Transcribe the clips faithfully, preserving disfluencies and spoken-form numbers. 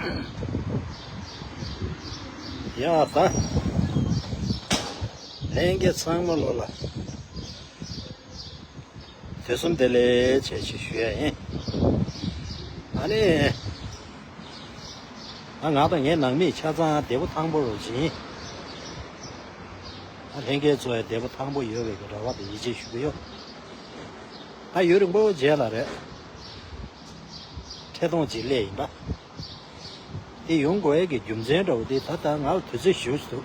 ཡ་ད། ལྷན་རྒྱས་ཚང་མ་ལོ་ལ། དུས་གསུམ་བདེ་ལེགས་བྱས་ཞེས་ཞུ་ཡ་ཡིན། ཨ་ནི། ང་ང་དང་ངའི་ནང་མི་ཆ་ཚང་བདེ་པོ་ཐང་པོ་རུ་བྱིན། ཨ་ལྷན་རྒྱས་ཚོ་ཡང་བདེ་པོ་ཐང་པོ་ཡོད་པའི་གི་རེ་བ་དང་ཡིད་ཆེས་ཞུ་གི་ཡོད། ད་ཡུན་རིང་པོ་རྗེས་ལ་རེད། འཕྲལ་གཏོང་ཅིག་སླེབས་ཡིན་པ། དེ་ཡོང་དགོས་ཡས་ཀྱི་རྒྱུ་མཚན་འདྲ་བོ་དེ་ད་ལྟ་ང་ལ་དུས་ཚོད་ཞེ་པོ་ཅིག་འདུག་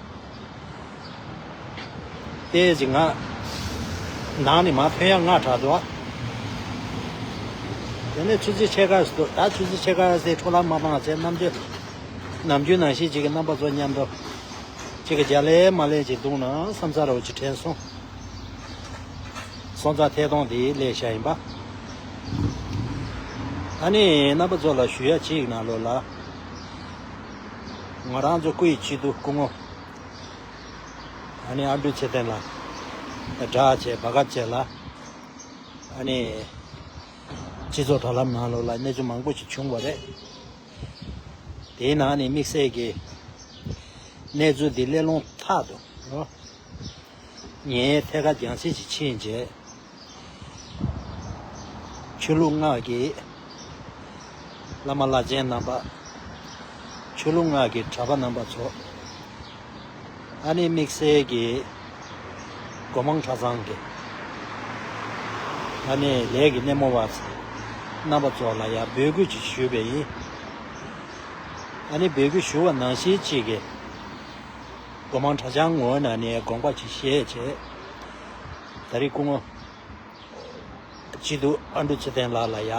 དེ་ཅིག་ང་ནང་ནས་མར་ཐོན་ཡག་སྔ་དྲགས་འདུག་ཨ། དེ་ནས་ཆུ་ཚོད་ཕྱེད་ཀ་ཞིག་འདུག་ད་ཆུ་ཚོད་ཕྱེད་ཀ་ཟེར་འཕྲོ་བརླག་མ་བཏང་བྱས་ནམ་རྒྱུན་ནམ་རྒྱུན་ནང་བཞིན་ཅིག་གི་རྣམ་པ་ཚོ་མཉམ་དུ་ཅིག་གི་རྒྱ་ལས་མ་ལས་ཅིག་འདུག་ན་བསམ་ཚར་བ་ཅིག་དྲན་སོང་། སོང་ཙང་ཐད་གཏོང་དེ་སླེབས་བཞག་ཡིན་པ། ཨ་ནི་རྣམ་པ་ཚོ་ལ་ཞུ་ཡ་གཅིག་ནང་ལོགས་ལ། ང་རང་ཚོ་སྐུ་ཡི་སྤྱི་འཐུས་སྐུ་ངོ་། ཨ་ནི་ཨ་འབྲུག་ཚེ་བརྟན་ལགས་དྲག་བྱས་བར་སྐབས་བཅས་ལ། ཨ་ནི་སྤྱི་ཚོགས་དྲ་ལམ་ནང་ལོགས་ལ་གནས་ཚུལ་མང་པོ་ཞིག་བྱུང་བ་རེད། དེའི་ནང་ནས་དམིགས་བསལ་གྱི་གནས་ཚུལ་འདི་སླེབས་ལོང་ཐག་ཏུ་རོ། ངའི་ཐད་ཀར་རྒྱང་སྲིང་ཞིག་ཕྱིན་རྗེས། ཆོས་ལུགས་སྔགས་ཀྱི་བླ་མ་བླ་ཆེན་རྣམ་པ། ཆོས་ལུགས་སྔགས་ཀྱི་གྲྭ་པ་རྣམ་པ་ཚོ། ཨ་ནི་དམིགས་བསལ་གྱི་སྒོ་མང་གྲྭ་ཚང་གི་ཨ་ནི་ལས་ཀྱི་སྣེ་མོ་བ་རྣམ་པ་ཚོ་ལ་ཡང་འབོད་སྐུལ་ཅིག་ཞུས་པ་ཡིན། ཨ་ནི་འབོད་སྐུལ་ཞུ་བ་ནང་བཞིན་གཅིག་གི་སྒོ་མང་གྲྭ་ཚང་ངོས་ནས་ནས་དགོངས་པ་ཅིག་བཞེས་བྱས། ད་རེས་སྐུ་ངོ་སྤྱི་འཐུས་ཨ་འབྲུག་ཚེ་བརྟན་ལགས་ལ་ཡ་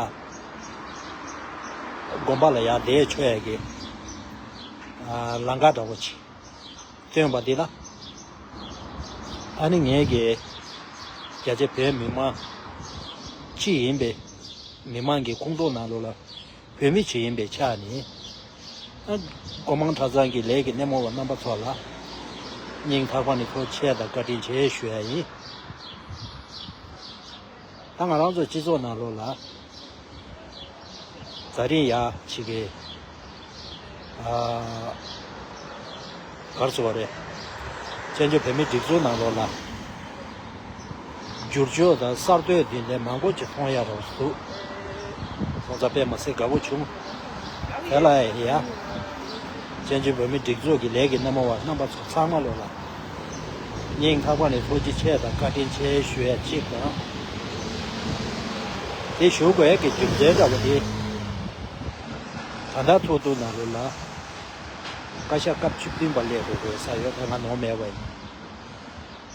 དགོན་པ་ལ་ཡ་བསྡད་ཆོག་ཡ་གི་ལམ་ཁ་འདྲ་བོ་ཅིག་བཏོན་པ་འདི་ལ། ཨ་ནི་ངས་ཀྱི་རྒྱ་ཆེ་བོད་མི་མང་སྤྱི་ཡིན་པའི་མི་མང་གི་ཁོངས་གཏོགས་ནང་ལོགས་ལ་བོད་མི་ཅིག་ཡིན་པའི་ཆ་ནས། ཨ་སྒོ་མང་གྲྭ་ཚང་གི་ལས་ཀྱི་སྣེ་མོ་བ་རྣམ་པ་ཚོ་ལ་སྙིང་ཐག་པ་ནས་ཐུགས་རྗེ་ཆེ་དང་བཀའ་དྲིན་ཆེ་ཞུ་ཡ་ཡིན། ད་ང་རང་ཚོ་སྤྱི་ཚོགས་ནང་ལོགས་ལ་ད་རིང་ཡ་ཅིག་གི་ཨ་ག་རེ་ཟེར་བ་རེད། བཙན་བྱོལ་བོད་མིའི་སྒྲིག་འཛུགས་ནང་ལོགས་ལ་བསྒྱུར་བཅོས་དང་གསར་གཏོད་འདི་འདྲའི་མང་པོ་ཅིག་མཐོང་ཡ་རག་འདུག་སོང་ཙང་དཔེ་མ་སྲིད་དགའ་པོ་བྱུང་། དེ་ལ་ཡ། བཙན་བྱོལ་བོད་མིའི་སྒྲིག་འཛུགས་ཀྱི་ལས་ཀྱི་སྣེ་མོ་བ་རྣམ་པ་ཚོ་ཚང་མ་ལོ་ལ། སྙིང་ཐག་པ་ནས་ཐུགས་རྗེ་ཆེ་དང་བཀའ་དྲིན་ཆེ་ཞུ་ཡ་གཅིག་དང་། དེ་ཞུ་དགོས་ཀྱི་རྒྱུ་མཚན་འདྲ་བོ་དེ། ད་ལྟ་ཐུག་ཐུག་ནང་ལོ་ལ། བཀའ་ཤག་སྐབས་བཅུ་བདུན་པ་སླེབས་དགོས་དགོས་ས་ཡོད་ད་ང་ནོར་མེད་པ་ཡིན།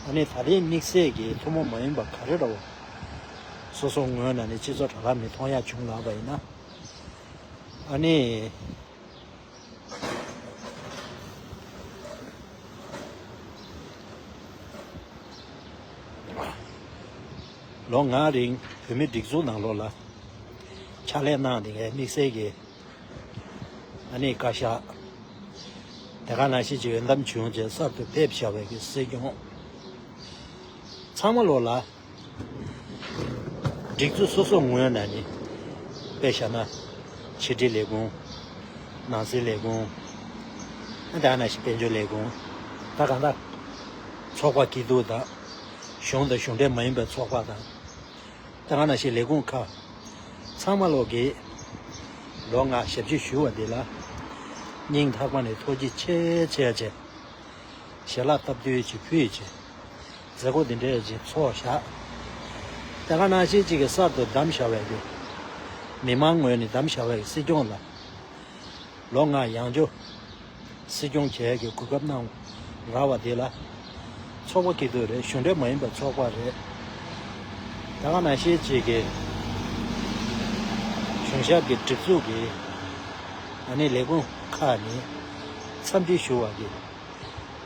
ཨ་ནི་ད་རེས་དམིགས་བསལ་གྱི་ཐུན་མོང་མ་ཡིན་པ་ག་རེ་འདྲ་བོ། སོ་སོ་ངོས་ནས་ནི་སྤྱི་ཚོགས་དྲ་ལམ་ནས་མཐོང་ཡ་བྱུང་ལབ་པ་ཡིན་ན། ཨ་ནི། ལོ་ལྔ་རིང་བོད་མིའི་སྒྲིག་འཛུགས་ནང་ལོགས་ལ་ཕྱག་ལས་གནང་བསྡད་མཁན་དམིགས་བསལ་གྱི་ཨ་ནི་བཀའ་ཤག་དེ་ག་ནང་བཞིན་གྱི་འོས་འདེམས་བྱུང་རྗེས་གསར་དུ་ཕེབས་བཞག་པའི་གི་སྲིད་སྐྱོང་ཚང་མ་ལོགས་ལ། སྒྲིག་འཛུགས་སོ་སོ་ངོས་ནས་ནི། དཔེ་བཞག་ན། ཕྱི་དྲིལ་ལས་ཁུངས། ནང་སྲིད་ལས་ཁུངས། ད་ནང་བཞིན་དཔལ་འབྱོར་ལས་ཁུངས། ད་གང་ལྟར། ཚོགས་པ་སྐྱིད་སྡུག་དང་། གཞུང་དང་གཞུང་འབྲེལ་མ་ཡིན་པའི་ཚོགས་པ་དང་། ད་གང་ནང་བཞིན་ལས་ཁུངས་ཁག་ཚང་མ་ལོག་གིས། ལོ་ལྔ་ཞབས་ཕྱི་ཞུ་བ་འདི་ལ། སྙིང་ཐག་པ་ནས་ཐུགས་རྗེ་ཆེ་ཆེ་ཆེ། ཞལ་ལག་སྟབས་བདེ་ཅིག་ཕུལ་ཅིག་མཛད་སྒོ་འདི་འདྲའི་ཅིག་ཚོགས་བཞག་དེ་ག་ནང་བཞིན་ཅིག་གི་གསར་དུ་བདམས་བཞག་པའི་གི་མི་མང་ངོས་ནས་བདམས་བཞག་པའི་གི་སྲིད་སྐྱོང་ལ། ལོ་ལྔ་ཡང་བསྐྱར་སྲིད་སྐྱོང་བྱེད་ཀྱི་གོ་སྐབས་གནང་རག་པ་དེ་ལ། ཚོགས་པ་སྐྱིད་སྡུག་རེད། གཞུང་འབྲེལ་མ་ཡིན་པའི་ཚོགས་པ་རེད། དེ་ག་ནང་བཞིན་ཅིག་གི་གཞུང་ཞབས་ཀྱི་སྒྲིག་འཛུགས་ཀྱི་ཨ་ནི་ལས་ཁུངས་ཁག་ནས་འཚམས་འདྲི་ཞུ་བ་གི་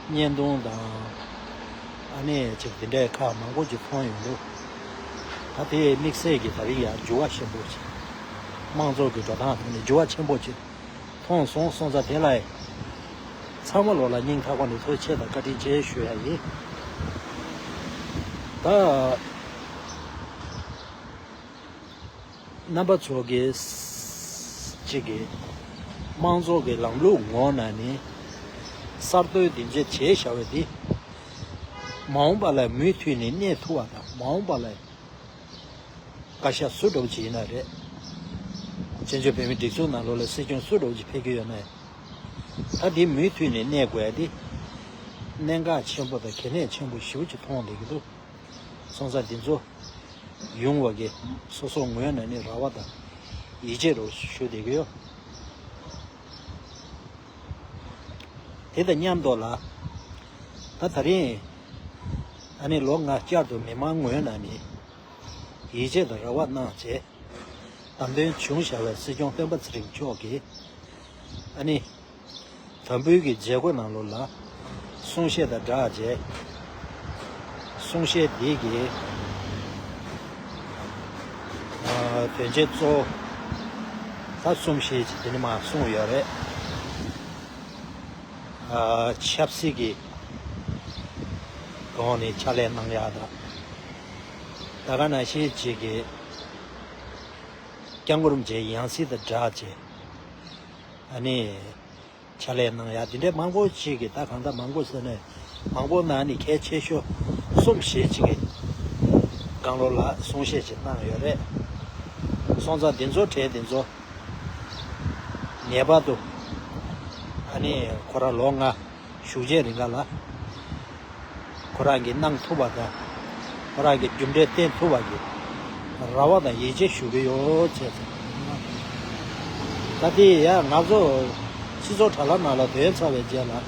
བརྙན་ཐུང་དང་། ཨ་ནི་ཅིག་དེ་འདྲའི་ཁག་མང་པོ་ཅིག་མཐོང་ཡོང་དུས། ད་དེ་དམིགས་བསལ་གྱི་ད་རིང་ཡང་འགྱུར་བ་ཆེན་པོ་ཅིག་དམངས་གཙོ་གི་འགྲོ་སྟངས་ཐོག་ནས་འགྱུར་བ་ཆེན་པོ་ཅིག་མཐོང་སོང་། སོང་ཙང་དེ་ལ་ཡང་ཚང་མ་ལོ་ལ་སྙིང་ཐག་པ་ནས་ཐུགས་རྗེ་ཆེ་དང་བཀའ་དྲིན་ཆེ་ཞུ་ཡ་ཡིན། ད། རྣམ་པ་ཚོ་གིས་གཅིག་གིས་ དམངས་གཙོ་གི་ལམ་ལུགས་ངོས་ནས་ནི་གསར་གཏོད་འདི་འདྲ་བྱས་བཞག་པ་འདི་མ་འོངས་པ་ལ་མུ་མཐུད་ནས་གནས་ཐུབ་པ་དང་མ་འོངས་པ་ལ་བཀའ་ཤག་སུ་འདྲ་བོ་ཅིག་ཡིན་ན་རེད། བཙན་བྱོལ་བོད་མིའི་སྒྲིག་འཛུགས་ནང་ལོགས་ལ་སྲིད་སྐྱོང་སུ་འདྲ་བོ་ཅིག་ཕེབས་ཀྱི་ཡོད་ན་ཡང་། ད་འདི་མུ་མཐུད་ནས་གནས་དགོས་ཡ་འདི་གནད་འགག་ཆེན་པོ་དང་གལ་གནད་ཆེན་པོ་ཞེ་པོ་ཅིག་མཐོང་བསྡད་ཀྱི་འདུག་སོང་ཙང་འདི་ཚོ་ཡོང་བ་གི་སོ་སོ་ངོས་ནས་ནི་རེ་བ་དང་ཡིད་ཆེས་རོགས་ཞུ་བསྡད་ཀྱི་ཡོད། དེ་དང་མཉམ་དུ་ལ། ད་ད་རིང་ཨ་ནི་ལོ་ལྔ་བསྐྱར་དུ་མི་མང་ངོས་ནས་ནི་ཡིད་ཆེས་དང་རེ་བ་གནང་བྱས། བདམས་ཐོན་བྱུང་བཞག་པའི་སྲིད་སྐྱོང་སྤེན་པ་ཚེ་རིང་མཆོག་གིས་ཨ་ནི་དམ་འབུལ་གྱི་མཛད་སྒོ་ནང་ལོགས་ལ་གསུང་བཤད་དང་སྦྲགས་བྱས། གསུང་བཤད་འདི་གི་ཨ་དོན་ཆེན་གཙོ་བོ་ད་གསུམ་བཞི་ཅིག་དེ་ནི་མར་གསུངས་ཡོད་རེད། ཨ་ཆབ་སྲིད་ཀྱི་སྒང་ནས་ཕྱག་ལས་གནང་ཡག་དང་། ད་ག་ནང་བཞིན་ཅིག་གི་སྐྱབས་མགོན་རིན་པོ་ཆེའི་ཡང་སྲིད་དང་སྦྲགས་བྱས། ཨ་ནི་ཕྱག་ལས་གནང་ཡག་དེ་འདྲའི་མང་པོ་ཅིག་གིས། ད་གང་ལྟར་མང་པོ་ཟེར་ནས་མང་པོ་ནང་ནས་གལ་ཆེ་ཤོས་གསུམ་བཞི་ཅིག་གི་སྒང་ལོགས་ལ་གསུང་བཤད་ཅིག་གནང་ཡོད་རེད། སོང་ཙང་འདི་ཚོ་གྲས་འདི་ཚོ་ངེས་པར་དུ་ཨ་ནི་ཁོ་རང་ལོ་ལྔ་བཞུགས་རྗེས་རིང་ག་ལ་ཁོ་རང་གིས་གནང་ཐུབ་པ་དང་། ཁོ་རང་གིས་རྒྱུ་འབྲས་བསྟན་ཐུབ་པ་གི་རེ་བ་དང་ཡིད་ཆེས་ཞུ་གི་ཡོད་ཅེས། ད་དེ་ཡང་ང་ཚོ་སྤྱི་ཚོགས་དྲ་ལམ་ནང་ལ་བཏོན་ཚར་བའི་རྗེས་ལ། ཨ་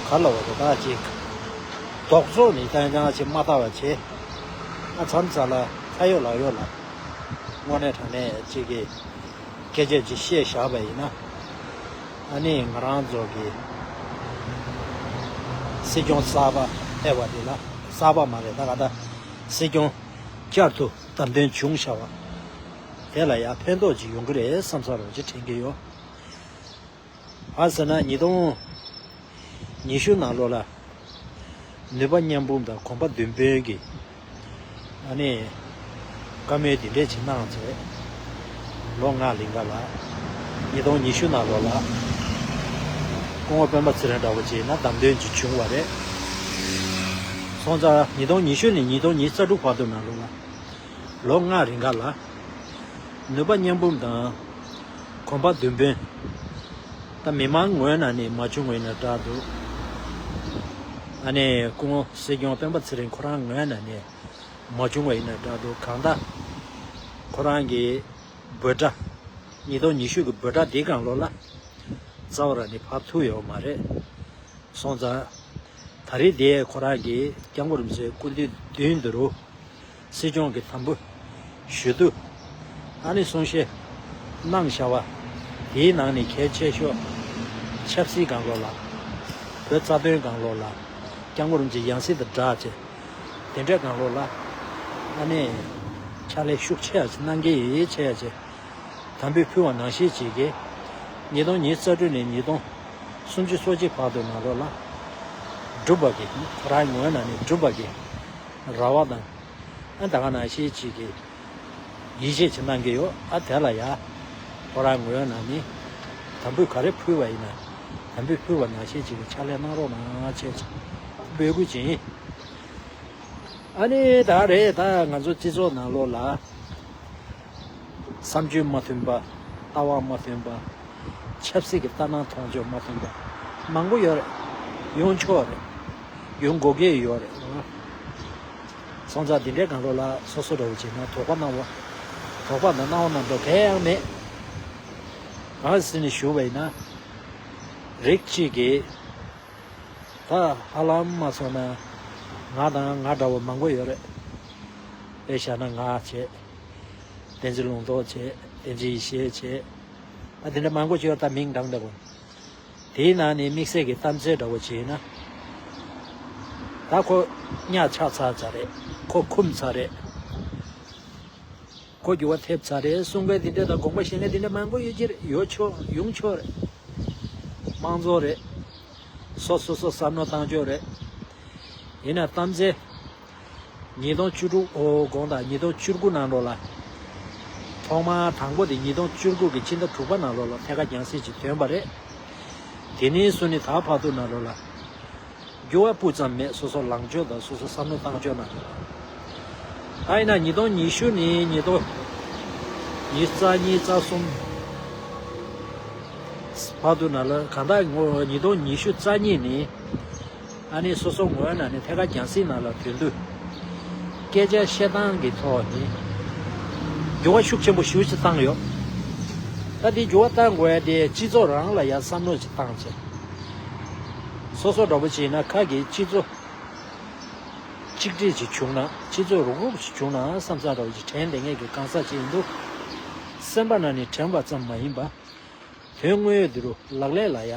ག་ལ་བ་དེ་དག་ཅིག་རྡོག་རྡོག་ནས་ཏན་ཏན་ཅིག་མ་བལྟ་བ་བྱས། ཨ་མཚམས་མཚམས་ལ་ཁ་ཡོད་ལག་ཡོད་ལ་དངོས་གནས་དྲང་གནས་ཅིག་གི་སྐད་ཆ་ཅིག་བཤད་བཞག་པ་ཡིན་ན། ཨ་ནི་ང་རང་ཚོ་གི་སྲིད་སྐྱོང་གསར་པ་ཕེབས་པ་དེ་ལ། གསར་པ་མ་རེད། ད་ག་ད་སྲིད་སྐྱོང་བསྐྱར་དུ་བདམས་ཐོན་བྱུང་བཞག་པ་དེ་ལ་ཡང་ཕན་ཐོགས་ཅིག་ཡོང་གི་རེད་བསམ་ས་རོགས་ཅིག་དྲན་གྱི་ཡོད། གང་ཟེར་ན་ཉིས་སྟོང་ཉི་ཤུ་ནང་ལོགས་ལ་ནུས་པ་མཉམ་སྤུངས་དང་གོམ་པ་མདུན་སྤོས་ཀྱི་ཨ་ནི་བཀའ་མོལ་འདི་འདྲས་ཅིག་གནང་བྱས། ལོ་ལྔ་ལིང་ག་ལ་ཉིས་སྟོང་ཉི་ཤུ་ནང་ལོགས་ལ་སྐུ་ངོ་སྤེན་པ་ཚེ་རིང་འདྲ་བོ་ཅིག་ན་བདམས་ཐོན་ཅིག་བྱུང་བ་རེད། སོང་ཙང་ཉིས་སྟོང་ཉི་ཤུ་ནས་ཉིས་སྟོང་ཉི་ཤུ་རྩ་དྲུག་བར་དུ་ནང་ལོགས་ལ་ལོ་ལྔ་རིང་ག་ལ་ནུས་པ་མཉམ་སྤུངས་དང་གོམ་པ་མདུན་སྤོས། ད་མི་མང་ངོས་ནས་ནི་མ་བྱུང་བ་ཡིན་ན་འདྲ་འདུག་ཨ་ནི་སྐུ་ངོ་སྲིད་སྐྱོང་སྤེན་པ་ཚེ་རིང་ཁོ་རང་ངོས་ནས་ནི་མ་བྱུང་བ་ཡིན་ན་འདྲ་འདུག་གང་ལྟར་ཁོ་རང་གི་འབོད་སྒྲ་ཉིས་སྟོང་ཉི་ཤུ་གི་འབོད་སྒྲ་འདིའི་སྒང་ལོགས་ལ་རྩ་བ་རང་ནས་བབས་ཐུབ་ཡོད་མ་རེད། སོང་ཙང་ད་རེས་དེ་ཁོ་རང་གིས་སྐྱབས་མགོན་རིན་པོ་ཆེའི་སྐུ་མདུན་མདུན་དུ་རུ་སྲིད་སྐྱོང་གི་དམ་འབུལ་ཞུ་དུས་ཨ་ནི་གསུང་བཤད་གནང་བཞག་པ་དེའི་ནང་ནས་གལ་ཆེ་ཤོས་ཆབ་སྲིད་སྒང་ལོགས་ལ་བོད་རྩ་དོན་སྒང་ལོགས་ལ་སྐྱབས་མགོན་རིན་པོ་ཆེའི་ཡང་སྲིད་དང་སྦྲགས་བྱས་དེ་འདྲའི་སྒང་ལོགས་ལ་ཨ་ནི་ཕྱག་ལས་ཤུགས་ཆེ་བ་ཞིག་གནང་གི་ཡིན་ཆེ་བ་ཞིག་དམ་འབུལ་ཕུལ་བ་ནང་བཞིན་བྱེད་ཀྱི། ཉིས་སྟོང་ཉི་ཤུ་རྩ་དྲུག་ནས་ཉིས་སྟོང་སུམ་ཅུ་སོ་གཅིག་བར་དུ་ནང་ལོགས་ལ་སྒྲུབ་པ་གི་ཁོ་རང་ངོས་ནས་ནི་སྒྲུབ་པ་གི་རེ་བ་དང་། ཨ་ད་ག་ནང་བཞིན་བྱེད་ཀྱི་ཡིད་ཆེས་ཅིག་གནང་གི་ཡོད། ཨ་དེ་ལ་ཡ་ཁོ་རང་ངོས་ནས་ནི་དམ་འབུལ་ག་རེ་ཕུལ་བ་ཡིན་ན་དམ་འབུལ་ཕུལ་བ་ནང་བཞིན་བྱེད་ཀྱི་ཕྱག་ལས་གནང་རོགས་གནང་བྱས་འབོད་སྐུལ་བྱེད་ཡིན། ཨ་ནི་ད་རེད། ད་ང་ཚོ་སྤྱི་ཚོགས་ནང་ལོགས་ལ་བསམ་སྤྱོད་མ་མཐུན་པ། ལྟ་བ་མ་མཐུན་པ། ཆབ་སྲིད་ཀྱི་ལྟ་སྣང་མཐོང་ཕྱོགས་མ་མཐུན་པ་མང་པོ་ཡོད་རེད། ཡོང་ཆོག་རེད། ཡོང་དགོས་ཀྱི་ཡོད་རེད། སོང་ཙང་འདི་འདྲའི་སྒང་ལོགས་ལ་སོ་སོ་འདྲ་བོ་བྱས་ན་དོགས་པ་གནང་བ། དོགས་པ་དང་གནང་བ་གནང་འགྲོ་གང་ཡང་མེད། གང་ཟེར་ནས་ཞུ་བ་ཡིན་ན། རིགས་གཅིག་གིས་ད་ཧ་ལམ་མ་སོང་ན་ང་དང་ང་འདྲ་བོ་མང་པོ་ཡོད་རེད། དཔེ་བཞག་ན་ང་བྱས། བསྟན་འཛིན་ལུང་རྟོགས་བྱས། བསྟན་འཛིན་ཡེ་ཤེས་བྱས། ཨ་དེ་འདྲ་མང་པོ་ཅིག་ཡོད། ད་མིང་བགྲང་འདྲ་བོ། དེའི་ནང་ནས་དམིགས་བསལ་གྱི་གཏམ་ཚིག་འདྲ་བོ་བྱས་ན། ད་ཁོ་གཉའ་ཆག་ཚར་ཚར་རེད། ཁོ་འཁུམས་ཚར་རེད། ཁོ་འགྱུར་བ་ཐེབས་ཚར་རེད་གསུང་མཁན་དེ་འདྲ་དང་དགོངས་པ་བཞེས་མཁན་དེ་འདྲ་མང་པོ་ཡོད་ཀྱི་རེད། ཡོད་ཆོག་ཡོང་ཆོག་རེད། དམངས་གཙོ་རེད། སོ་སོ་སོ་བསམ་བློ་བཏང་ཕྱོགས་རེད། ཡིན་ན་གཏམ་ཚེ་ཉིས་སྟོང་བཅུ་དྲུག་འོ་དགོངས་དག་ཉིས་སྟོང་བཅུ་དགུ་ནང་ལོགས་ལ་ ཐོག་མར་དང་པོ་དེ་ཉིས་སྟོང་བཅུ་དགུ་གི་ཕྱི་ཟླ་དྲུག་པ་ནང་ལོགས་ལ་ཐད་ཀར་རྒྱང་སྲིང་ཅིག་ཐོན་པ་རེད། དེ་ནས་བཟུང་ནས་ད་བར་དུ་ནང་ལོགས་ལ་འགྱུར་བ་སྤུ་ཙམ་མེད། སོ་སོ་ལངས་ཕྱོགས་དང་སོ་སོ་བསམ་བློ་བཏང་ཕྱོགས་ནང་ལོགས་ལ། ད་ཡིན་ན་ཉིས་སྟོང་ཉི་ཤུ་ནས་ཉིས་སྟོང་ཉི་ཤུ་རྩ་གཉིས་རྩ་གསུམ་བར་དུ་ནང་ལོགས་གང་ལྟར་ངོ་ཉིས་སྟོང་ཉི་ཤུ་རྩ་གཉིས་ནས། ཨ་ནི་སོ་སོ་ངོས་ནས་ནི་ཐད་ཀར་རྒྱང་སྲིང་ནང་ལ་ཐོན་དུས། སྐད་ཆ་བཤད་སྟངས་ཀྱི་ཐོག་ནས་འགྱུར་བ་ཤུགས་ཆེན་པོ་ཞེ་པོ་ཅིག་བཏང་ཡོད། ད་དེ་འགྱུར་བ་བཏང་དགོས་ཡ་དེ་སྤྱི་ཚོགས་རང་ལ་ཡ་བསམ་བློ་ཅིག་བཏང་བྱས། སོ་སོ་འདྲ་པོ་ཅིག་ཡིན་ན་ཁ་གི་སྤྱི་ཚོགས་གཅིག་སྒྲིལ་ཅིག་བྱུང་ན། སྤྱི་ཚོགས་རུབ་རུབ་ཅིག་བྱུང་ན་བསམ་བསམ་འདྲ་པོ་ཅིག་དྲན་བསྡད་མཁན་གྱི་གང་ཟག་ཅིག་ཡིན་དུས། སེམས་པ་ནང་ནས་དྲན་པ་ཙམ་མ་ཡིན་པ། དོན་དངོས་འདི་རུ་ལག་ལེན་ལ་ཡ་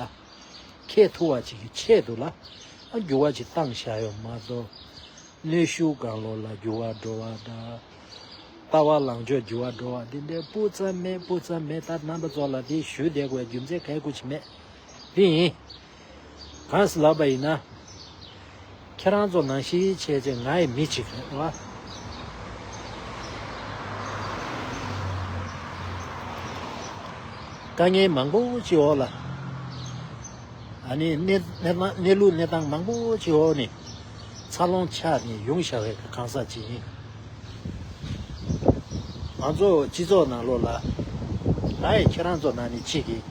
འཁེལ་ཐུབ་པ་ཅིག་གི་ཆེད་དུ་ལ། ཨ་འགྱུར་བ་ཅིག་བཏང་བཞག་ཡོད་མ་གཏོགས། གནོན་ཤུགས་སྒང་ལོགས་ལ་འགྱུར་བ་འགྲོ་བ་དང་། ལྟ་བ་ལངས་ཕྱོགས་འགྱུར་བ་འགྲོ་བ་འདི་འདྲའི་སྤུ་ཙམ་མེད། སྤུ་ཙམ་མེད། ད་རྣམ་པ་ཚོ་ལ་འདི་ཞུས་བསྡད་དགོས་རྒྱུ་མཚན་ག་ཡེ་ཅིག་མེད། འདི་ཡིན། གང་ཟེར་ལབ་པ་ཡིན་ན། ཁྱེད་རང་ཚོ་ནང་བཞིན་བྱས་བྱས་ང་ཡི་མི་གཅིག་རེད་བ། དཀའ་ངལ་མང་པོ་ཅིག་འོག་ལ། ཨ་ནི་གནས་གནས་སྟངས་གནས་ལུགས་གནས་སྟངས་མང་པོ་ཅིག་འོག་ནས་འཚར་ལོངས་ཆགས་ནས་ཡོང་བཞག་པའི་གང་ཟག་ཅིག་ཡིན། ང་ཚོ་སྤྱི་ཚོགས་ནང་ལོགས་ལ། ང་ཡི་ཁྱེད་རང་ཚོ་ནང་ནས་གཅིག་གིས།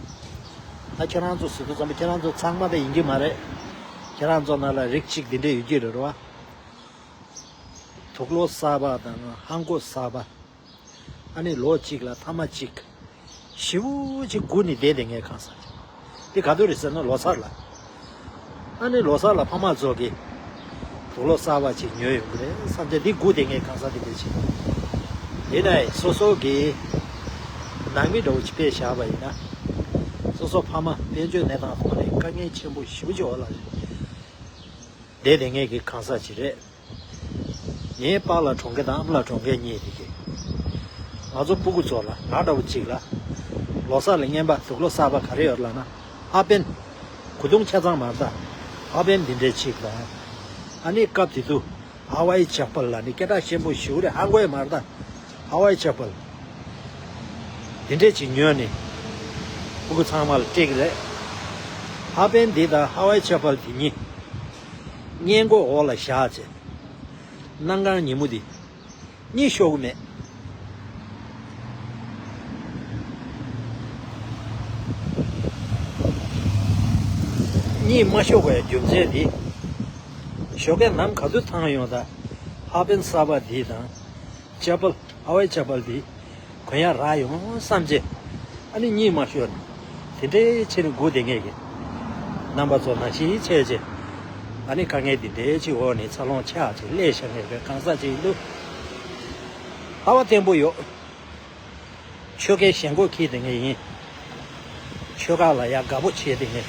ད་ཁྱེད་རང་ཚོ་ཟེར་དུས་ཙམ་པ་ཁྱེད་རང་ཚོ་ཚང་མ་ད་ཡིན་གྱི་མ་རེད། ཁྱེད་རང་ཚོ་ནང་ལ་རིགས་གཅིག་འདི་འདྲས་ཡོད་ཀྱི་རེད་རོ། དུག་ལོག་གསར་པ་དང་ཧང་གོ་གསར་པ། ཨ་ནི་ལོ་གཅིག་ལ་ཐ་མ་གཅིག་ཞེ་པོ་ཅིག་སྒུག་ནས་བསྡད་བསྡད་མཁན་གང་ཟག་ཅིག་འདི་ག་དུས་རེད་ཟེར་ན་ལོ་གསར་ལ། ཨ་ནི་ལོ་གསར་ལ་ཕ་མ་ཚོ་གིས་དུག་ལོག་གསར་པ་ཅིག་ཉོས་ཡོང་གི་རེད་བསམ་སྟེ་འདི་སྒུག་བསྡད་མཁན་གང་ཟག་འདི་འདྲ་ཅིག་ཡིན་ནའི་སོ་སོ་གི་ནང་མི་འདྲ་བོ་ཅིག་དཔེ་བཞག་པ་ཡིན་ན། སོ་སོ་ཕ་མ་དཔལ་འབྱོར་གནས་སྟངས་ཐོག་ནས་དཀའ་ངལ་ཆེན་པོ་ཞེ་པོ་ཅིག་འོག་ལ་བསྡད་བསྡད་མཁན་གྱི་གང་ཟག་ཅིག་རེད། ངའི་པཱ་ལགས་གྲོངས་མཁན་དང་ཨ་མ་ལགས་གྲོངས་མཁན་གཉིས་དེ་གིས། ང་ཚོ་སྤུ་གུ་ཚོ་ལ་ང་འདྲ་བོ་གཅིག་ལ། ལོ་གསར་ལ་རྔན་པ་དུག་ལོག་གསར་པ་ག་རེ་ཡོད་ལབ་ན། ཧ་པན། གོས་ཐུང་ཆ་ཚང་མ་རེད་ད། ཧ་པན་འདི་འདྲའི་གཅིག་དང་། ཨ་ནི་སྐབས་དེ་དུས་ཧ་ཝའི་ཅ་པལ་ལབ་ནི་སྐད་གྲགས་ཆེན་པོ་ཞེ་པོ་རེད། ཧང་གོའི་མ་རེད་ད། ཧ་ཝའི་ཅ་པལ། འདི་འདྲས་ཅིག་ཉོས་ནས་སྤུ་གུ་ཚང་མ་ལ་སྤྲད་ཀྱི་རེད། ཧ་པན་འདི་དང་ཧ་ཝའི་ཅ་པལ་འདི་གཉིས་སྔས་མགོ་འོག་ལ་བཞག་བྱས། གནམ་གང་ཉིན་མོ་འདི་གཉིད་ཤོར་གི་མེད། གཉིད་མ་ཤོར་བའི་རྒྱུ་མཚན་འདི། ཞོགས་ཀས་ནམ་ག་དུས་ཐང་ཡོང་ད་ཧ་པན་གསར་པ་འདི་དང་། ཅ་པལ། ཧ་ཝའི་ཅ་པལ་འདི་གོན་ཡག་རག་ཡོང་བསམ་བྱས། ཨ་ནི་གཉིད་མ་ཤོར་ནས་དེ་འདྲའི་ཆེད་ནས་སྒུག་བསྡད་མཁན་གྱི་རྣམ་པ་ཚོ་ནང་བཞིན་བྱས་བྱས། ཨ་ནི་དཀའ་ངལ་འདི་འདྲའི་ཅིག་འོག་ནས་འཚར་ལོངས་ཆགས་བྱས་སླེབས་བཞག་མཁན་གྱི་གང་ཟག་ཅིག་ཡིན་དུས། ལྟ་བ་བརྟན་པོ་ཡོད། ཆོལ་ཁའི་ཞེན་ཁོག་འཁྱེར་བསྡད་མཁན་ཡིན། ཆོལ་ཁ་ལ་ཡ་དགའ་པོ་བྱས་བསྡད་མཁན།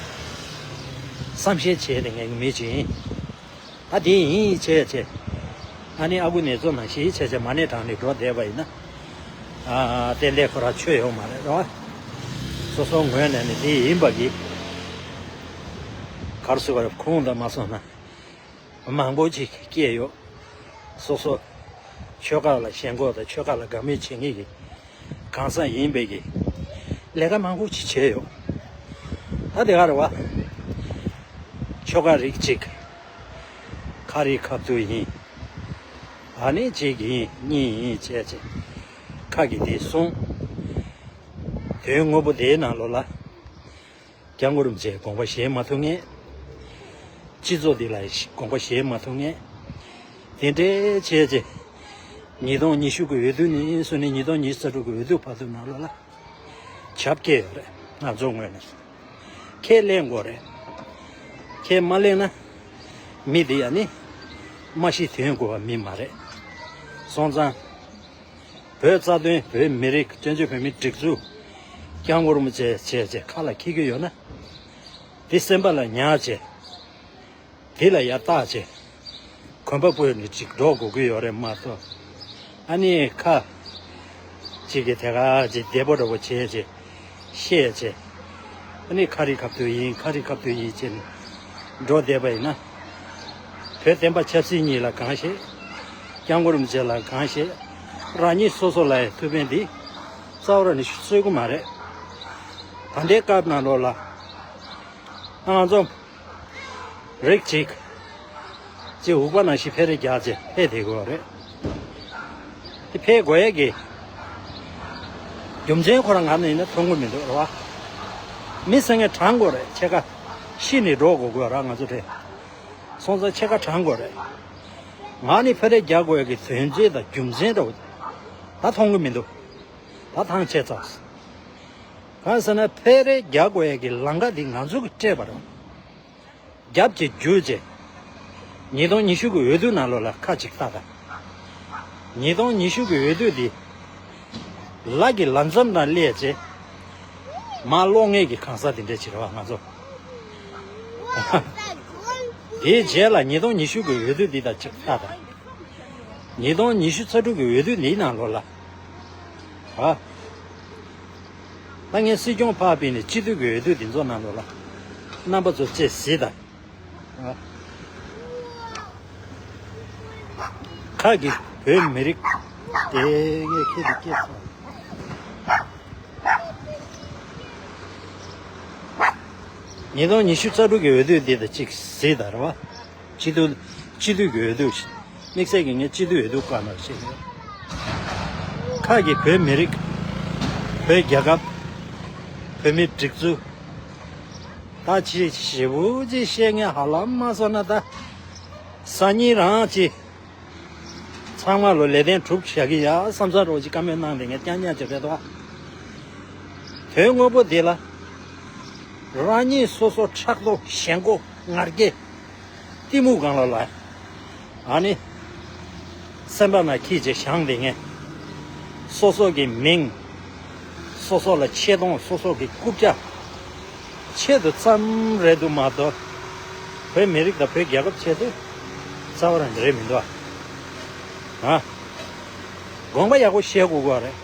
བསམ་ཤེས་བྱས་བསྡད་མཁན་གྱི་མི་ཅིག་ཡིན། ད་དེ་ཡིན་བྱས་བྱས། ཨ་ནི་ཨ་ཁུ་ནེ་ཙོ་ནང་བཞིན་བྱས་བྱས་མ་ཎི་བགྲངས་ནས་འགྲོ་བསྡད་པ་ཡིན་ན། ཨ་ཏན་ཏན་ཁོ་རང་ཆོས་ཡོད་མ་རེད་རོ། སོ་སོ་ངོས་ནས་ནི་དེ་ཡིན་པ་གི། ག་རེ་ཟེར་དགོས་རེད། ཁོང་དང་མ་སོང་ན། མང་པོ་ཅིག་སྐྱེས་ཡོད། སོ་སོ་ཆོལ་ཁ་ལ་ཞེན་ཁོག་དང་ཆོལ་ཁ་ལ་དགའ་མོས་བྱེད་མཁན་གྱི་གང་ཟག་ཡིན་པའི་གི་ལས་ཀ་མང་པོ་ཅིག་བྱས་ཡོད། ད་དེ་ག་རེད་བ། ཆོལ་ཁ་རིགས་གཅིག་ཁ་རི་ཁ་ཐུག་ཡིན། ཨ་ནི་གཅིག་ཡིན་གཉིས་ཡིན་བྱས་བྱས་ཁ་གི་དེ་གསུངས། དོན་དངོས་པོ་དེའི་ནང་ལོགས་ལ། སྐྱབས་མགོན་རིན་པོ་ཆེའི་དགོངས་པ་བཞེས་མ་ཐུབ་མཁན། སྤྱི་ཚོགས་འདི་ལ་དགོངས་པ་བཞེས་མ་ཐུབ་མཁན། དེ་འདྲའི་བྱས་རྗེས། ཉིས་སྟོང་ཉི་ཤུ་གི་འོས་བསྡུ་ནས་བཟུང་ནས་ཉིས་སྟོང་ཉི་ཤུ་རྩ་དྲུག་གི་འོས་བསྡུ་བར་དུ་ནང་ལོགས་ལ། བྱབས་སྐྱེས་ཡོད་རེད། ང་ཚོ་ངོས་ནས། ཁས་ལེན་དགོས་རེད། ཁས་མ་ལེན་ན། མི་འདི་ཡ་ནི། མ་ཤི་དོན་དགོས་པ་མི་མ་རེད། སོང་ཙང་། བོད་རྩ་དོན། བོད་མི་རིགས། བཙན་བྱོལ་བོད་མིའི་སྒྲིག་འཛུགས། སྐྱབས་མགོན་རིན་པོ་ཆེ་བྱས་བྱས་ཁ་ལ་འཁྱེར་གྱི་ཡོད་ན། དེ་སེམས་པ་ལ་ཉར་བྱས། དེ་ལ་ཡ་བརྟག་བྱས། གོམ་པ་སྤོས་ནས་ཅིག་འགྲོ་དགོས་ཀྱི་ཡོད་རེད་མ་གཏོགས། ཨ་ནི་ཁ་ཅིག་གིས་དེ་ག་ཅིག་བདེ་པོ་འདྲ་བོ་བྱས་བྱས། བཤད་བྱས། ཨ་ནི་ཁ་རི་ཁ་ཐུག་ཡིན། ཁ་རི་ཁ་ཐུག་ཡིན་བྱས་ནས་འགྲོ་བསྡད་པ་ཡིན་ན། བོད་བསྟན་པ་ཆབ་སྲིད་གཉིས་ལ་གང་ཤེས། སྐྱབས་མགོན་རིན་པོ་ཆེ་ལ་གང་ཤེས། རང་ཉིད་སོ་སོ་ལ་ཡང་ཐུགས་ཕན་འདི། རྩ་བ་ར་ནི་གསོད་གི་མ་རེད། ད་ལྟའི་སྐབས་ནང་ལོགས་ལ་ང་ཚོ་རིགས་གཅིག་ཅེས་འུག་པ་ནང་བཞིན་འཕེལ་རེས་རྒྱག་ཅེས་འཕེལ་བསྡད་དགོས་རེད། དེ་འཕེལ་དགོས་ཡས་ཀྱི་རྒྱུ་མཚན་ཁོ་རང་ང་ནས་ཡིན་ན་མཐོང་གི་མི་འདུག་རེད་བ། མི་སེར་ངས་དྲང་དགོས་རེད། ཕྱེད་ཀ་ཤི་ནས་འགྲོ་དགོས་དགོས་ར། ང་ཚོ་དེ་སོང་ཙང་ཕྱེད་ཀ་དྲང་དགོས་རེད། ང་ནི་འཕེལ་རེས་རྒྱག་དགོས་ཡས་ཀྱི་དོན་ཚན་དང་རྒྱུ་མཚན་འདྲ་བོ་ད་མཐོང་གི་མི་འདུག་ད་ཐང་ཆད་ཚར། གང་ཟེར་ན་འཕེལ་རེས་རྒྱག་དགོས་ཡས་ཀྱི་ལམ་ཁ་འདི་ང་ཚོ་གིས་སྤྲད་པ་རེད། རྒྱབ་ཀྱི་རྒྱུ་བྱས། ཉིས་སྟོང་ཉི་ཤུ་གི་འོས་བསྡུ་ནང་ལོགས་ལ་ཁ་ཅིག་བལྟ་དང་། ཉིས་སྟོང་ཉི་ཤུ་གི་འོས་བསྡུ་འདི་ལ་གི་ལམ་འཛོམས་དང་སླེབས་བྱས། མ་སློག་ངེས་ཀྱི་གང་ཟག་འདི་འདྲ་ཅིག་རེད་བ་ང་ཚོ། དེའི་རྗེས་ལ་ཉིས་སྟོང་ཉི་ཤུ་གི་འོས་བསྡུ་འདི་དང་ཅིག་བལྟ་དང་། ཉིས་སྟོང་ཉི་ཤུ་རྩ་དྲུག་གི་འོས་བསྡུ་འདིའི་ནང་ལོགས་ལ། ཨ། ད་ངས་སྲིད་སྐྱོང་ཕར་ཕུད་ནས་སྤྱི་འཐུས་ཀྱི་འོས་བསྡུ་འདི་ཚོ་ནང་ལོགས་ལ་རྣམ་པ་ཚོ་བཅས་གཟིགས་དང་། ཨ། ཁ་གི་བོད་མི་རིགས་དེ་ངས་ཁྱེད་ཀྱི་སྐད་ཚོ། ཉིས་སྟོང་ཉི་ཤུ་རྩ་དྲུག་གི་འོས་བསྡུ་འདི་དང་གཅིག་གཟིགས་དང་རེད་བ། སྤྱི་འཐུས། སྤྱི་འཐུས་ཀྱི་འོས་བསྡུ། དམིགས་བསལ་གྱི་ངས་སྤྱི་འཐུས་འོས་བསྡུ་བཀའ་གནང་ཞེས། ཁ་གི་བོད་མི་རིགས། བོད་རྒྱལ་ཁབ། བོད་མིའི་སྒྲིག་འཛུགས། ད་ཅི་ཞེ་པོ་ཅིག་བཤད་ངས་ཧ་ལམ་མ་སོང་ན་ད། སང་ཉིན་རང་ཅིག་ཚང་མ་ལོ་ལས་དོན་གྲུབ་བྱ་གི་ཡ་བསམ་ཚར་རོགས་ཅིག་བཀའ་མོལ་གནང་དེ་ངས་རྐྱང་རྐྱང་ཅིག་རེད་དོ། དོན་དངོས་པོ་དེ་ལ། རང་ཉིད་སོ་སོ་ཕྲག་དོག་ཞེན་ཁོག་ང་རྒྱལ། གཏི་མུག་གང་ལ་ལ། ཨ་ནི། སེམས་པ་ན་ཁྱི་ཅིག་བཞེངས་དེ་ངས། སོ་སོ་གི་མིང་། སོ་སོ་ལ་ཆེ་མཐོང་། སོ་སོ་གི་རྐུབ་བཀྱག་ཆེད་དུ་ཙམ་རེད་འདུག་མ་གཏོགས། བོད་མི་རིགས་དང་བོད་རྒྱལ་ཁབ་ཆེད་དུ་རྩ་བ་རང་རེད་མི་འདུག་ཨ། དགོངས་པ་ཡག་པོ་བཞེས་དགོས་ཀྱི་རེད།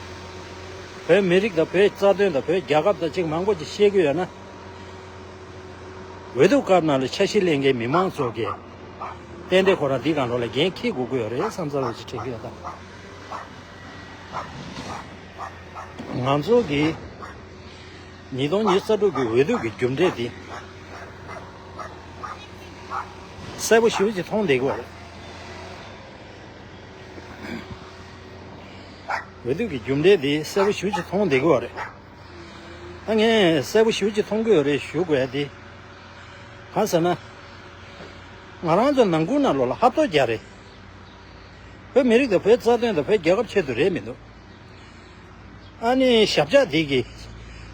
བོད་མི་རིགས་དང་བོད་རྩ་དོན་དང་བོད་རྒྱལ་ཁབ་དང་ཅིག་མང་པོ་ཅིག་བཤད་ཀྱི་ཡོད་ན། འོས་བསྡུ་སྐབས་ནང་ལ་འཆར་གཞི་ལེན་མཁན་མི་མང་ཚོ་གིས་ཏན་ཏན་ཁོ་རང་འདི་གང་རོགས་ལ་འགན་འཁྱེར་དགོས་ཀྱི་ཡོད་རེད་བསམ་ཚར་བ་ཅིག་དྲན་གྱི་ཡོད་ད། ང་ཚོ་གིས་ཉིས་སྟོང་ཉི་ཤུ་རྩ་དྲུག་གི་འོས་བསྡུ་གི་རྒྱུ་འབྲས་འདི་གསལ་པོ་ཞེ་པོ་ཅིག་མཐོང་བསྡད་ཀྱི་ཡོད་རེད། འོས་བསྡུ་གི་རྒྱུ་འབྲས་འདི་གསལ་པོ་ཞེ་པོ་ཅིག་མཐོང་བསྡད་ཀྱི་ཡོད་རེད། ད་ངས་གསལ་པོ་ཞེ་པོ་ཅིག་མཐོང་གི་ཡོད་རེད་ཞུ་དགོས་ཡ་དེ། གང་ཟེར་ན། ང་རང་ཚོ་ནང་ཁུལ་ནང་ལོགས་ལ་ཧབ་ཐོབ་རྒྱག་རེད། བོད་མི་རིགས་དང་བོད་རྩ་དོན་དང་བོད་རྒྱལ་ཁབ་ཆེད་དུ་རེད་མི་འདུག་ཨ་ནི་ཞབས་བཅགས་འདི་གི་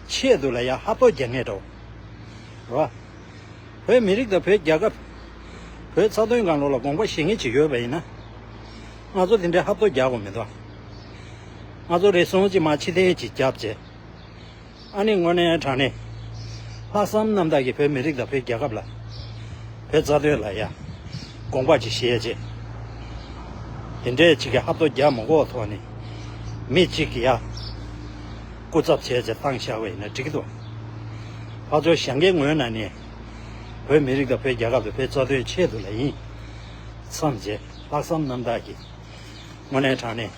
ཆེད་དུ་ལ་ཡ་ཧབ་ཐོབ་རྒྱག་མཁན་འདྲ་བོ། རེད་བ། བོད་མི་རིགས་དང་བོད་རྒྱལ་ཁབ། བོད་རྩ་དོན་སྒང་ལོགས་ལ་དགོངས་པ་བཞེས་མཁན་ཅིག་ཡོད་པ་ཡིན་ན། ང་ཚོ་དེ་འདྲའི་ཧབ་ཐོབ་རྒྱག་དགོས་མི་འདུག་ང་ཚོ་རེ་ཟུང་ཅིག་མར་ཕྱི་འཐེན་ཅིག་བརྒྱབ་བྱས། ཨ་ནི་དངོས་གནས་དྲང་གནས། ལྷག་བསམ་རྣམ་དག་གིས་བོད་མི་རིགས་དང་བོད་རྒྱལ་ཁབ་ལ། བོད་རྩ་དོན་ལ་ཡ། དགོངས་པ་ཅིག་བཞེས་བྱས། དེ་འདྲས་ཅིག་གི་ཧབ་ཐོབ་རྒྱག་མ་དགོས་ཐོག་ནས། མི་གཅིག་གིས་ཡ། སྐུ་ཚབ་བྱས་བྱས་བཏང་བཞག་པ་ཡིན་ན་འགྲིག་གི་འདུག་ཕར་ཕྱོགས་གཞན་གྱི་ངོས་ནས་ནི། བོད་མི་རིགས་དང་བོད་རྒྱལ་ཁབ་དང་བོད་རྩ་དོན་ཆེད་དུ་ལ་ཡིན། བསམ་བྱས་ལྷག་བསམ་རྣམ་དག་གིས། དངོས་གནས་དྲང་གནས།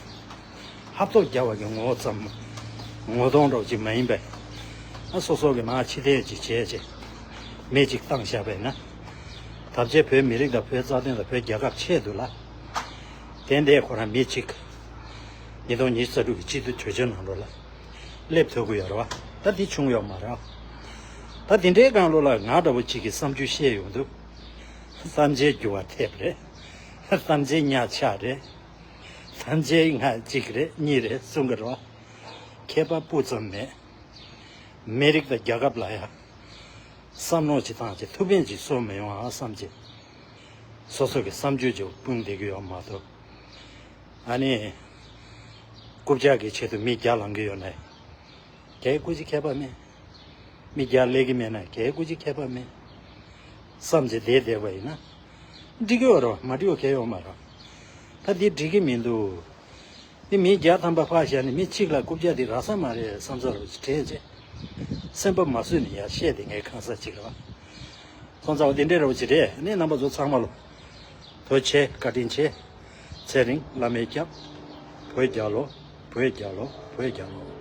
ཧབ་ཐོབ་རྒྱག་པ་གི་ངོ་བོ་ཙམ། ངོ་གདོང་འདྲ་བོ་ཅིག་མ་ཡིན་པས། ཨ་སོ་སོ་གི་མར་ཕྱི་འཐེན་ཅིག་བྱས་བྱས། མི་གཅིག་བཏང་བཞག་པས་ན། ད་ཆའི་བོད་མི་རིགས་དང་བོད་རྩ་དོན་དང་བོད་རྒྱལ་ཁབ་ཆེད་དུ་ལ། ཏན་ཏན་ཁོ་རང་མི་གཅིག་ཉིས་སྟོང་ཉི་ཤུ་རྩ་དྲུག་གི་སྤྱི་འཐུས་གྲོས་ཆོད་ནང་ལོགས་ལ། སླེབས་ཐུབ་ཀྱི་ཡོད་རེད་བ། ད་འདི་བྱུང་ཡོད་མ་རེད། ད་འདི་འདྲའི་སྒང་ལོགས་ལ་ང་འདྲ་བོ་གཅིག་གིས་བསམ་ཚུལ་བཤད་ཡོང་དུས། བསམ་བྱའི་འགྱུར་བ་ཐེབས་རེད། བསམ་བྱའི་ཉག་ཆག་རེད། བསམ་བྱའི་ང་གཅིག་རེད་གཉིས་རེད་གསུང་གི་རེད་བ། ཁྱད་པར་སྤུ་ཙམ་མེད། མི་རིགས་དང་རྒྱལ་ཁབ་ལ་ཡང་། བསམ་བློ་ཅིག་བཏང་བྱས་ཐུགས་ཕན་ཅིག་གསོས་མི་ཡོང་ཨ་བསམ་བྱས། སོ་སོ་གི་བསམ་སྤྱོད་ཅིག་སྤུངས་བསྡད་ཀྱི་ཡོད་མ་གཏོགས། ཨ་ནི། རྐུབ་བཀྱག་གི་ཆེད་དུ་མི་བརྒྱ་ལང་གི་ཡོད་ན། གའི་སྐུ་མཁྱེན་ཁྱད་པར་མེད། མི་བརྒྱ་སླེབས་ཀྱི་མེད་ན་གའི་སྐུ་མཁྱེན་ཁྱད་པར་མེད། བསམ་བྱས་བསྡད་བསྡད་པ་ཡིན་ན། འགྲིག་གི་ཡོད་རེད་བ། མ་འགྲིག་པ་གའི་ཡོད་མ་རེད། ད་འདི་འགྲིག་གི་མི་འདུག་འདི་མི་བརྒྱ་ཐམ་པ་ཕར་བཞག་ནས་མི་གཅིག་ལ་རྐུབ་བཀྱག་འདི་རག་ས་མ་རེད་བསམ་ས་རུ་དྲན་རྗེས། སེམས་པ་མ་བཟོད་ནས་ཡར་བཤད་དེ་ངའི་ཁང་ས་གཅིག་རེད་བ། སོང་ཙང་འདི་འདྲའི་རེ་བ་ཅིག་རེད། ཨ་ནི་རྣམ་པ་ཚོ་ཚང་མ་ལོ། ཐུགས་རྗེ་ཆེ། བཀའ་དྲིན་ཆེ། ཚེ་རིང་བླ་མའི་སྐྱབས། བོད་རྒྱལ་ལོ། བོད་རྒྱལ་ལོ། བོད་རྒྱལ་ལོ།